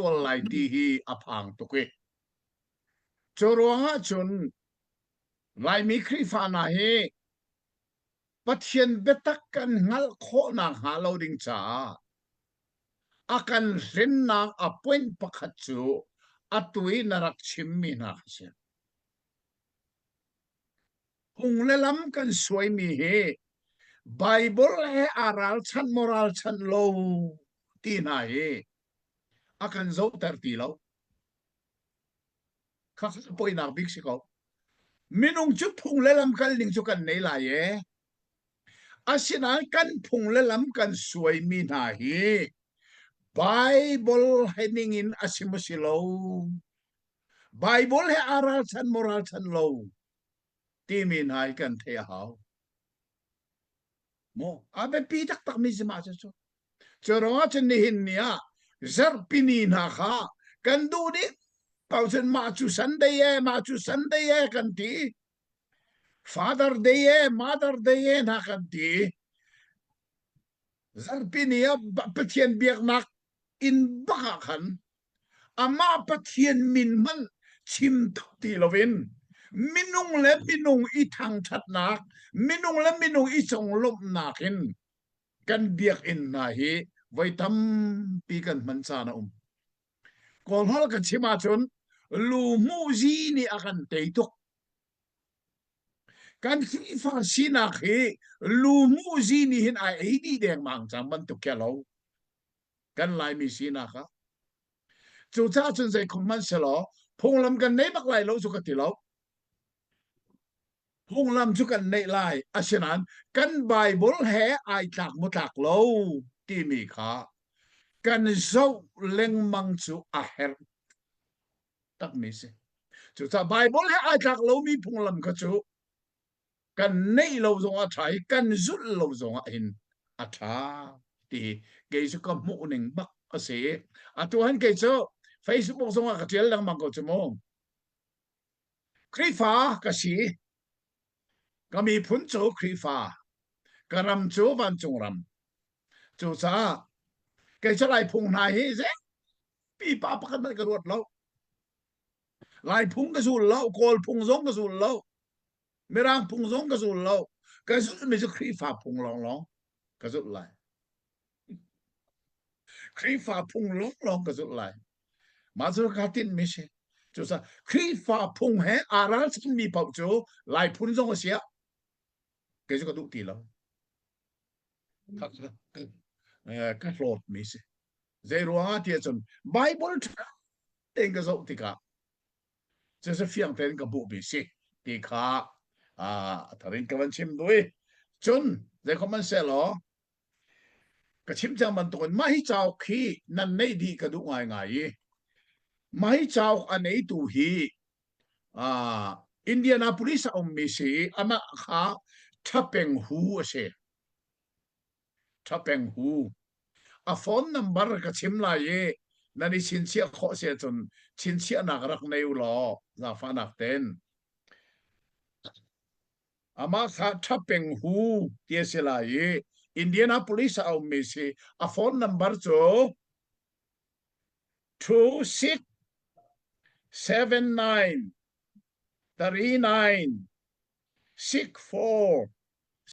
Sual lai ti hi a phang tuk i cu ruangah cun Laimi Khrihfa hna hi Pathian biatak kan hngalh khawhnak hnga lo ding caah a kan hlennak a point pakhat cu atu i na rak chimmi hna kha si. Phung le lam kan suaimi hi Baibal he aa ralchanh maw ralchanh lo ti hna hi a kan zohter ti lo. Khakha poinak bik si ko. Minung cu phung le lam kal ning cu kan nei lai e. Asinain kan phung le lam kan suaimi hna hi Bible he ning in a si maw si lo? Bible he aa ralchan maw ralchan lo timi hna hi kan theih a hau. Maw a biapi taktakmi si mah cu. Cu ruangah cun nihin ni ah zarhpini hna kha kan duh dih paoh cun mah cu Sunday e mah cu Sunday e kan ti. Father Day e Mother Day e hna kan ti. Zarhpini ah Pathian biaknak inn bak ah khan amah Pathian min hmanh chim tuk ti loin minung le minung i thangṭhatnak, minung le minung i conglawmhnak in kan biakinn hna hi voi tampi kan hman caan a um. Kawlholh kan chim ahcun lu hmuhzi nih a kan tei tuk. Kan Khrihfa sinak hi lu hmuhzi nih hin ai ei dih dengmang cang bantuk khi a lo. Kan Laimi sinak ah. Cucaah cun zeikhum hmanh selaw phunglam kan nei bak lai lo cu ka ti lo. Phunglam cu kan neih lai. Asinain kan Bible he ai tlak maw tlak lo timi kha kan zoh lengmang cu a herh takmi si. Cucaah Bible he ai tlak lomi phunglam kha cu kan neih lo zong a ṭha i kan zulh lo zong ah hin a ṭha ti kei cu ka hmuh ning bak a si. Atu han kei cu Facebook zong ah ka ṭial lengmang ko cu mu. Khrihfa ka si. Ka miphun cu Khrihfa. Ka ram cu vancung ram. Cucaah kei cu Lai phung hna hi zei pipa pakhat hmanh ka ruat lo. Lai phung ka zul lo, Kawl phung zong ka zul lo, Mirang phung zong ka zul lo. Ka zulhmi cu Khrihfa phung lawnglawng ka zulh lai. Khrihfa phung lawnglawng ka zulh lai. Mah cu kaa tinhmi si. Cucaah Khrihfa phung he aa ralchanmi paoh cu Lai phun zong a si ah kei cu ka duh ti lo. Ka hlawtmi si. Zei ruangah ti ahcun Bible ṭha tein ka zoh tikah cucu fiang tein ka hmuhmi si ti kha a thar in ka van chim duh i cun zeikhom an seh law ka chim cang bantukin mah hi cauk hi nan neih dih ka duh ngaingai i mah hi cauk a neitu hi uh, Indianapolis a ummi si i amah kha Thapeng Hu a si. Thapeng Hu. A phone number ka chim lai i nan i chinchiah khawh si ahcun chinchiahnak rak nei u law zaangfahnak ten. Amah kha Thapeng Hu ti a si lai i Indianapolis ah a ummi si. A phone number cu 26 79 39 64.